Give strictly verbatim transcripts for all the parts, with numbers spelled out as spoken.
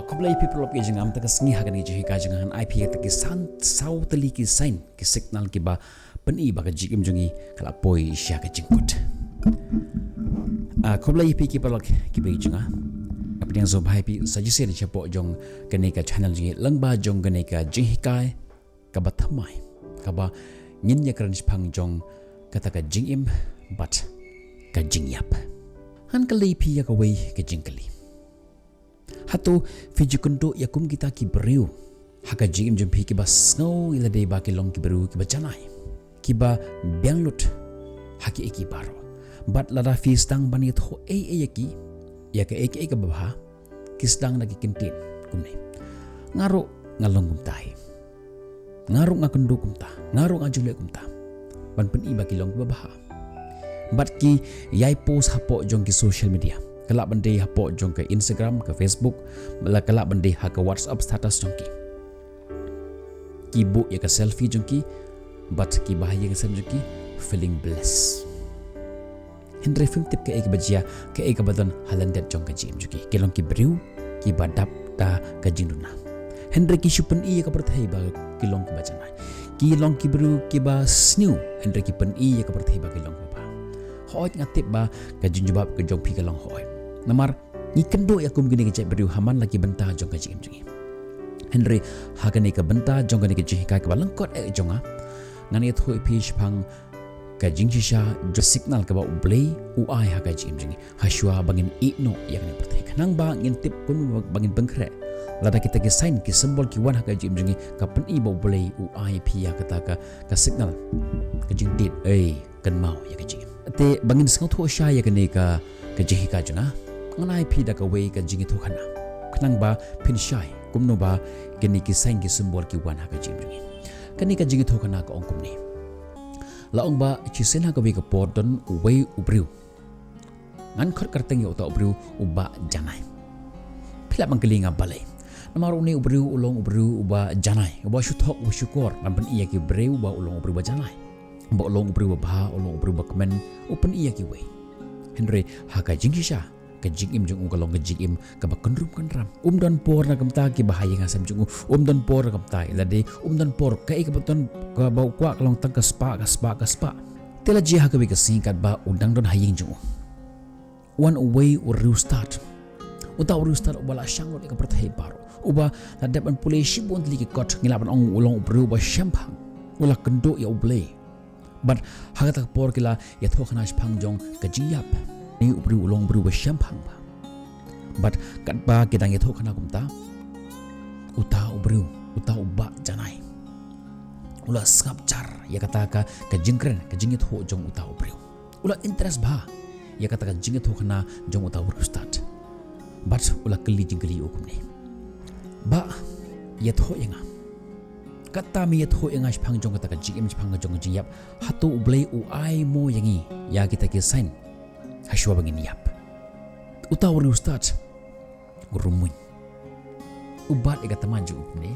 Khublei phi paralok ki jingam, mynta ka sngi ha kane ka jinghikai jong nga ngan ai phi ïa kita ki san, saw tylli ki sign, ki signal kiba pyni ba ka jingim jong ngi ka la poi sha ka jingkut. Ah, khublei phi ki paralok kiba ïeit jong nga. Nga pdiang sngewbha ïa phi sa shisien shapoh jong kane ka channel jong ngi lyngba jong kane ka jinghikai kaba thymmai, kaba ngin ïakren shaphang jong kata ka jingim bad ka jingïap. Ngan kylli phi ïa kawei ka jingkylli. Hato phi ju kynduh ïa kum kita ki briew ha ka jingim jong phi kiba sngew ïa lade ba ki long ki briew kiba janai, kiba biang lut ha kiei kiei baroh? Bad lada phi sdang ban ïathuh ei ei ïa ki, ïa kaei kaei kaba bha, ki sdang da ki kyntien kumne: Nga ruh nga long kumta hi. Nga ruh nga kynduh kumta, nga ruh nga ju leh kumta, ban pyni ba ki long kiba bha. Bad ki ïai post hapoh jong ki social media, ka lah ban dei hapoh jong ka Instagram, ka Facebook, la ka lah ban dei ha ka WhatsApp status jong ki. Ki buh ïa ka selfie jong ki bad kiba ha ïing ha sem jong ki, feeling blessed. Hynrei phim tip kaei kaba jia, kaei kaba don ha lyndet jong ka jingim jong ki. Ki long ki briew kiba dap da ka jingduna. Hynrei ki shu pyni ïa ka pyrthei ba ki long kiba janai. Ki long ki briew kiba sniew, hynrei ki pyni ïa ka pyrthei ba ki long kiba bha. Hooid, nga tip ba ka jingjubab ka jong phi ka long hooid. Namar ngi kynduh ïa kum kine ki jait briew ha man la ki bynta jong ka jingim jong ngi. Hynrei ha kane ka bynta jong kane ka jinghikai kaba lyngkot eh jong nga, ngan ïathuh ïa phi shaphang ka jingshisha jong ka signal kaba U Blei u ai ha ka jingim jong ngi, ha shuwa ba ngin ïeh noh ïa kane ka pyrthei. Khnang ba ngin tip kumno ba ngin pynkhreh. Lada kita ki sign, ki symbol ki wan ha ka jingim jong ngi, ka pyni ba U Blei u ai ïa phi ïa kata ka, ka signal, ka jingtied, ei, kynmaw ïa ka jingim. Te ba ngin sngewthuh shai ïa kane ka, ka jinghikai jong nga, ngan ai phi da kawei ka jingïathuhkhana, khnang ba phin shai kumno ba kine ki sign, ki symbol ki wan ha ka jingim jong ngi. Kane ka jingïathuhkhana ka ong kumne. La ong ba shisien ha kawei ka por don uwei u briew. Ngan khot kyrteng ïa uta u briew uba janai. Phi lah ban kylli nga balei. Namar une u briew u long u briew uba janai, uba shu thok, uba shukor ban pyni ïa ki briew ba u long u briew uba janai, ba u long u briew uba bha, u long u briew uba kmen, u pyni ïa kiwei. Hynrei ha ka jingshisha, ka jingim jong u ka long ka jingim kaba kynrum kynram. Um don por na ka bynta kiba ha ïing ha sem jong u. Um don por na ka bynta ïa lade. Um don por, kaei kaba don, kaba u kwah ka long tang ka spah, ka spah, ka spah. Te la jia ha kawei ka sngi katba u dang don ha ïing jong u, wan uwei u riewstad. Uta u riewstad uba la shang lut ïa ka pyrthei baroh, uba la dep ban pule shibun tylli ki kot, ngi lah ban ong u long u briew uba shemphang. U la kynduh ïa U Blei. Bad ha kata ka por ki la ïathuhkhana shaphang jong ka jingïap. Une u briew u long u briew uba shemphang bha. Bad katba ki dang ïathuhkhana kumta, uta u briew, uta u bah janai, u la sngap jar ïa kata ka, ka jingkren, ka jingïathuh jong uta u briew. U la interest bha ïa kata ka jingïathuhkhana jong uta u riewstad. Bad u la kylli jingkylli ïa u kumne: Bah, ïathuh ïa nga. Kata me ïathuh ïa nga shaphang jong kata ka jingim, shaphang jong ka jingïap, hato U Blei u ai mo ïa ngi ïa kita ki sign ha shuwa ba ngin ïap? Uta u riewstad u rumuiñ. U bat ïa ka tma jong u kumne,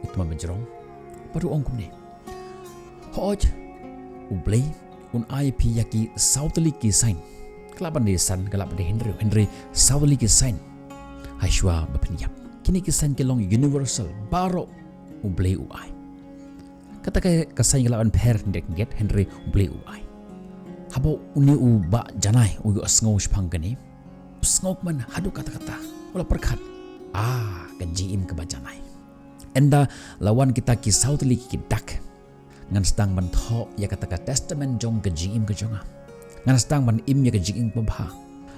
u tma ba jrong, bad u ong kumne: Hooid, U Blei un ai ïa phi ïa ki saw tylli ki sign. Ka lah ban dei san, ka lah ban dei hynriew, hynrei saw tylli ki sign ha shuwa ba phin ïap. Kine ki sign ki long universal, baroh U Blei u ai. Kata ka, ka sign ka lah ban pher khyndiat khyndiat, hynrei U Blei u ai. Haba une u bah janai u ïohsngew shaphang kane, u sngewkmen haduh katta katta. U la pyrkhat: Ah, ka jingim kaba janai. Ynda la wan kita ki saw tylli ki dak, ngan sdang ban thoh ïa kata ka testament jong ka jingim ka jong nga. Ngan sdang ban im ïa ka jingim kaba bha.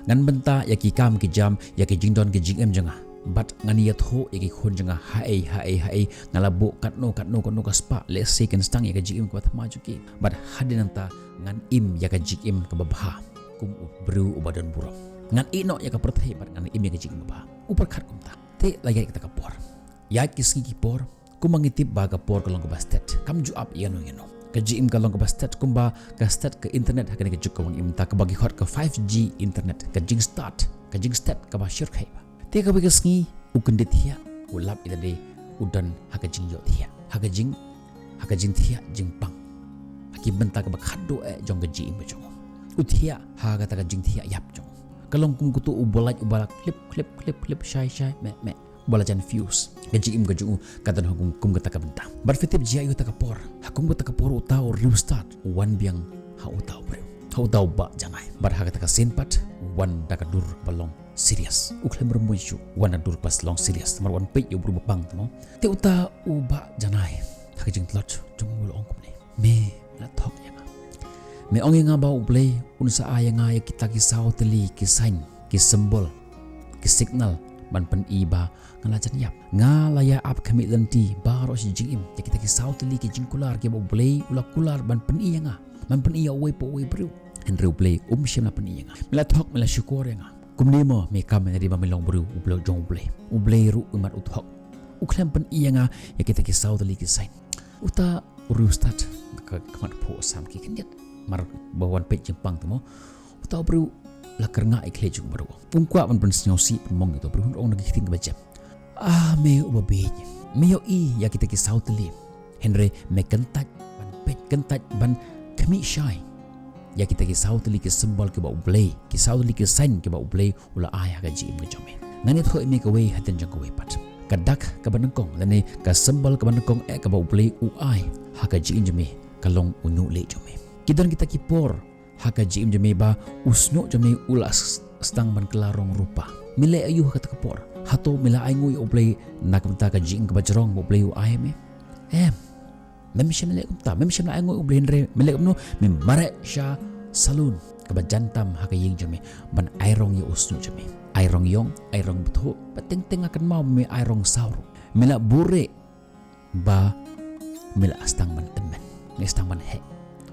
Ngan bynta ïa ki kam ki jam, ïa ka jingdon ka jingim jong nga. Bad ngan ïathuh ïa ki khun jong nga haei haei haei nga la buh katno katno katno ka spah, lehse kin sdang ïa ka jingim kaba thymmai jong ki. Bad hadien nangta ngan im ïa ka jingim kaba bha kum u briew uba don burom. Ngan ïeh noh ïa ka pyrthei bad ngan im ïa ka jingim kaba bha. U pyrkhat kumta. Te la ïaid kata ka por, ïaid ki sngi ki por. Kumba ngi tip ba ka por ka long kaba stet, kam ju ap ïano ïano. Ka jingim ka long kaba stet, kumba ka stet ka internet ha kane ka juk kaba ngi im mynta, kaba ki khot ka five G internet, ka jingstad, ka jingstet kaba shyrkhei bha. Te kawei ka sngi u kyndit thiah u lap ïa lade u don ha ka jingïohthiah, ha ka jing, ha ka jingthiah jingpang, ha ki bynta kaba khadduh eh jong ka jingim ka jong u. U thiah ha kata ka jingthiah ïap jong u. Ka long kum uto u ba lait u ba la khlip, khlip, khlip, khlip, shai, shai, meh, meh. Ba la jan fuse. Ka jingim ka jong u ka don ha kum, kum kata ka bynta. Bad phi tip jia ïa kata ka por. Ha kum kata ka por uta u riewstad u wan biang ha uta u briew. Ha uta u Bah Janai. Bad ha kata ka sien pat u wan da ka dur ba long serious. U khlem rymmuiñ shuh. U wan da dur ba long serious. Namar u wan peit ïa u briew ba pang te mo. Te uta u Bah Janai. Ha ka jingtlot jong u la ong kumne. Me la thok ïa nga. Me ong ïa nga ba U Blei un sa ai ïa nga ïa kita ki saw tylli ki sign, ki symbol, ki signal ban pyni ba nga la jan ïap. Nga la ïa ap khmih lynti baroh shi jingim ïa kita ki saw tylli ki jingkular kiba U Blei u la kular ban pyni ïa nga, ban pyni ïa uwei pa uwei briew. Hynrei U Blei um shym la pyni ïa nga. Me la thok, me la shukor ïa nga. Kumne mo me kam, me la dei ba me long briew U Blei jong U Blei. U Blei ruh u mat u thok. U khlem pyni ïa nga ïa kita ki saw tylli ki sign. Uta u riewstad ka khmat phuh sam ki khyndiat. Mar ba wan peit jingpang te mo. Uta u briew la kyrngah ïa ki khlei jong u baroh. Um kwah ban pynsngewsih pynmong ïa uta u briew, hynrei u ong da ki ktien kaba jem. Ah, me u ba bieit. Me ïohi ïa kita ki saw tylli. Hynrei me kyntait ban peit, kyntait ban khmih shai ïa kita ki saw tylli ki symbol kiba U Blei, ki saw tylli ki sign kiba U Blei u la ai ha ka jingim ka jong me. Ngan ïathuh ïa me kawei hadien jong kawei pat. Ka dak kaba nyngkong lane ka symbol kaba nyngkong eh kaba U Blei u ai ha ka jingim jong me ka long u ñiuh lieh jong me. Ki don kita ki por ha ka jingim jong me ba u shñiuh jong me u la s-, sdang ban kylla rong rupa. Me leh aïu ha kata ka por? Hato me la ainguh ïa U Blei na ka bynta ka jingim kaba jrong ba U Blei u ai ïa me? Em. Mem shym leh kumta, mem shym la ainguh ïa U Blei, hynrei me leh kumno? Me mareh sha salon kaba jan tam ha ka ïing jong me ban ai rong ïa u shñiuh jong me. Ai rong ïong, ai rong bthuh, ba teng teng nga kynmaw me ai rong saw ruh. Me la buhrieh ba me la sdang ban tymmen, me sdang ban heh.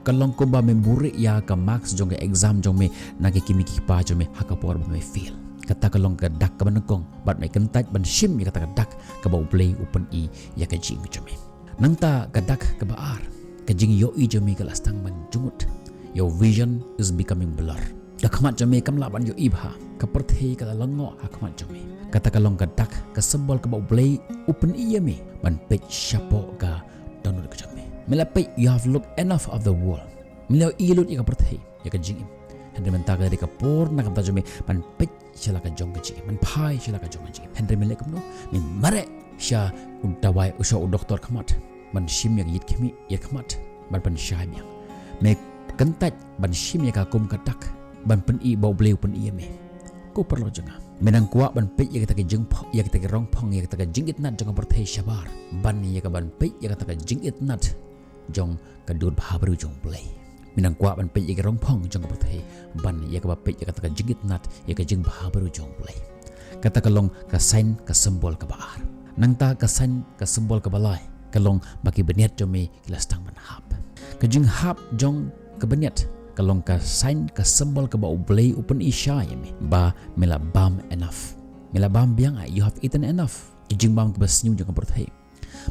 Ka long kumba me buhrieh ïa ka marks jong ka exam jong me na ki kmie ki kpa jong me ha ka por ba me fail. Kata ka long ka dak kaba nyngkong, bad me kyntait ban shim ïa kata ka dak kaba U Blei u pyni ïa ka jingim jong me. Nangta ka dak kaba ar, ka jingïohi jong me ka la sdang ban jngut. Your vision is becoming blur. Ka khmat jong me kam lah ban ïohi bha. Ka pyrthei ka la lyngngoh ha khmat jong me. Kata ka long ka dak, ka symbol kaba U Blei u pyni ïa me ban peit shapoh ka dohnud ka jong me. Me la peit, you have looked enough of the world. Me la ïohi lut ïa ka pyrthei, ïa ka jingim. Hynrei mynta ka dei ka por na ka bynta jong me ban peit sha la ka jong ka jingim, ban phai sha la ka jong ka jingim. Hynrei me leh kumno? Me mareh sha u dawai, u sha u doktor khmat ban shim ïa ka ïit khmih, ïit khmat ban pynshai biang. Me kyntait ban shim ïa ka kum ka dak ban pyni ba U Blei u pyni ïa me. Ko paralok jong nga, me nang kwah ban peit ïa kita ki jingpho-, ïa kita ki rong phong, ïa kita ki jingitynnad jong ka pyrthei shabar ban ïa ka ban peit ïa kata ka jingitynnad jong ka dur bhabriew jong U Blei. Me nang kwah ban peit ïa ki rong phong jong ka pyrthei ban ïa kaba peit ïa kata ka jingitynnad ïa ka jingbhabriew jong U Blei. Kata ka long ka sign, ka symbol kaba ar. Nangta ka sign, ka symbol kaba lai ka long ba ki bniat jong me ki la sdang ban hap. Ka jinghap jong ka bniat ka long ka sign, ka symbol kaba U Blei u pyni shai ïa me ba me la bam enough. Me la bam biang, you have eaten enough. Ki jingbam kiba sniew jong ka pyrthei.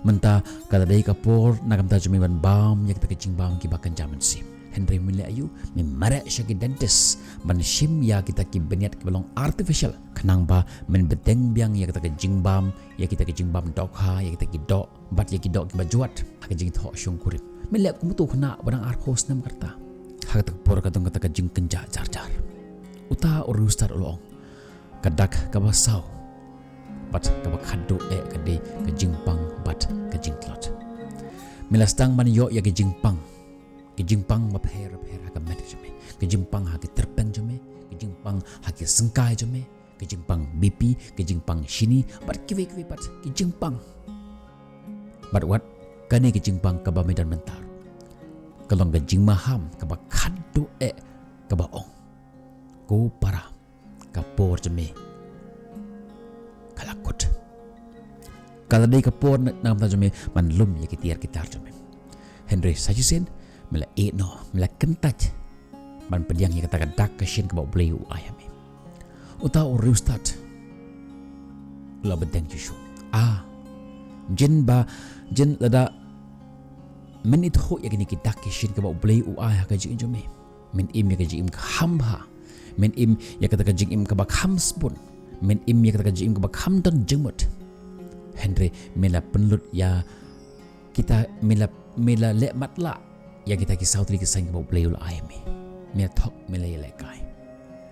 Mynta ka la dei ka por na ka bynta jong me ban bam ïa kita ki jingbam kiba kynja mynsiem. Hynrei me leh aïu? Me mareh sha ki dentist ban shim ïa kita ki bniat kiba long artificial, khnang ba men bteng biang ïa kita ki jingbam, ïa kita ki jingbam dohkha, ïa kita ki doh, bad ïa ki doh kiba jwat ha ki jingthoh shongkurim. Me leh kumto khynnah ba dang arphew snem ka rta. Ha kata ka por ka don kata ka jingkynja jar jar. Uta u riewstad u la ong, ka dak kaba saw bad kaba khadduh eh ka dei ka jingpang bad ka jingtlot. Me la sdang ban ïoh ïa ka jingpang, ka jingpang bapher bapher ha ka met ka jong me, ka jingpang ha ki tyrpeng jong me, ka jingpang ha ki syngkai jong me, ka jingpang B P, ka jingpang shini bad kiwei kiwei pat ki jingpang. Bad wat kane ka jingpang kaba me don mynta ruh ka long ka jingmaham kaba khadduh eh kaba ong, ko para, ka por jong me ka la kut. Ka la dei ka por na, na ka bynta jong me ban lum ïa ki tiar ki tar jong me. Hynrei sa shisien me la ïehnoh, me la kyntait ban pdiang ïa kata ka dak ka shin kaba U Blei u ai ha me. Uta u riewstad u la bteng shuh shuh. Ah, jin ba, jin lada men ithuh ïa kine ki dak ki shin kaba U Blei u ai ha ka jingim jong me, men im ïa ka jingim kham bha. Men im ïa kata ka jingim kaba kham sbun. Men im ïa kata ka jingim kaba kham don jingmut. Hynrei me la pynlut ïa kita, me la, me la leh matlah ïa kita ki saw tylli ki sign kaba U Blei u la ai ha me. Me la thok, me la ïalehkai.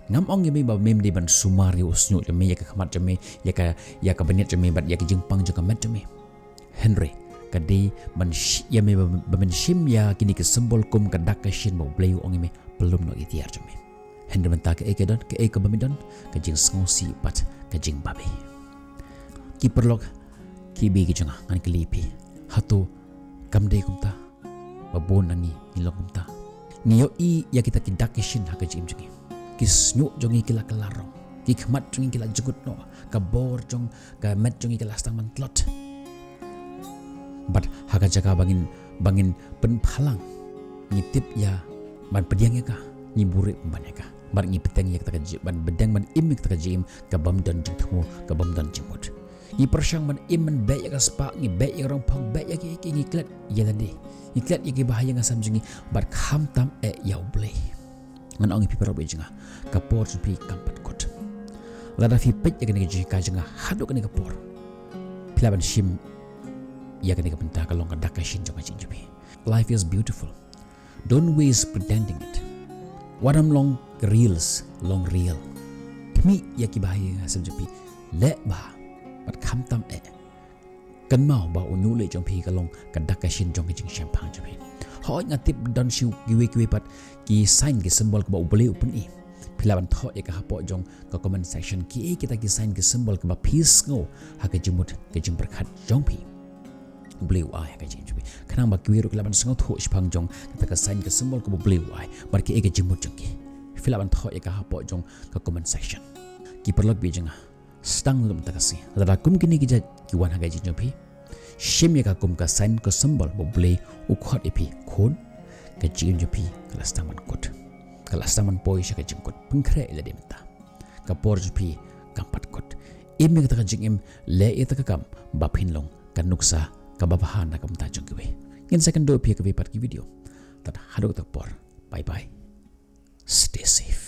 Ngam ong ïa me ba mem dei ban sumar ïa u shñiuh jong me, ïa ka khmat jong me, ïa ka, ïa ka bniat jong me, bad ïa ka jingpang jong ka met jong me. Hynrei ka dei ban sh-, ïa me ba, ba men shim ïa kine ki symbol kum ka dak ka shin ba U Blei u ong ïa me, pynlum noh ïa ki tiar jong me. Hynrei mynta kaei ka don, kaei kaba me don, ka jingsngewsih bad ka jingbabe. Ki paralok, ki bri ki jong nga, ngan kylli phi, hato kam dei kumta? Ba bun na ngi ngi long kumta. Ngi ïohi ïa kita ki dak ki shin ha ka jingim jong ngi. Ki shñiuh jong ngi ki la kylla rong. Ki khmat jong ngi ki la jngut noh. Ka bor jong ka met jong ngi ka la sdang ban tlot. Bad ha ka jaka ba ngin, ba ngin pynphalang, ngi tip ïa ban pdiang ïa ka, ngi buhrieh pynban ïa ka. Bad ngi pdiang ïa kata ka ji-, ban pdiang ban im ïa kata ka jingim ka bym don jingthmu, ka bym don jingmut. Ngi pyrshang ban im ban beh ïa ka spah, ngi beh ïa ka rong phong, beh ïa ki, ki, ngi klet ïa lade. Ngi klet ïa ki bahaïing hasem jong ngi, bad khamtam eh ïa U Blei. Ngan ong ïa phi paralok bri jong nga, ka por jong phi kam pat kut. Lada phi peit ïa kane ka jingkren jong nga haduh kane ka por, phi lah ban shim ïa kane ka bynta ka long ka dak ka shin jong ka jingim jong phi. Life is beautiful. Don't waste pretending it. Wat nym long reels, long real. Khmih ïa ki bahaïing hasem jong phi. Leh bha. Bad khamtam eh. Kynmaw ba u ñiuhleh jong phi ka long ka dak ka shin jong ka jingshemphang jong phi. Hooid nga tip don shuh kiwei kiwei pat ki sign ki symbol kaba U Blei u pyni. Phi lah ban thoh ïa ka hapoh jong ka comment section, kiei kita ki sign ki symbol kaba phi sngew ha ka jingmut ka jingpyrkhat jong phi. U Blei u ai ha ka jingim jong phi. Khnang ba kiwei ruh ki lah ban sngewthuh shaphang jong kata ka sign ka symbol kaba U Blei u ai. Bad kiei ka jingmut jong ki. Phi lah ban thoh ïa ka hapoh jong ka comment section. Ki paralok bri jong nga, sdang na mynta ka sngi, lada kum kine ki jait ki wan ha ka jingim jong phi, shim ïa ka kum ka sign ka symbol ba U Blei u khot ïa phi, khun, ka jingim jong phi ka la sdang ban kut. Ka la sdang ban poi sha ka jingkut. Pynkhreh ïa lade mynta. Ka por jong phi kam pat kut. Im ïa kata ka jingim, leh ïa kata ka kam ba phin long ka nuksa kaba bha na ka bynta jong kiwei. Ngin sa ïakynduh ïa phi ha kawei pat ka video. Tad haduh kata ka por. Bye bye. Stay safe.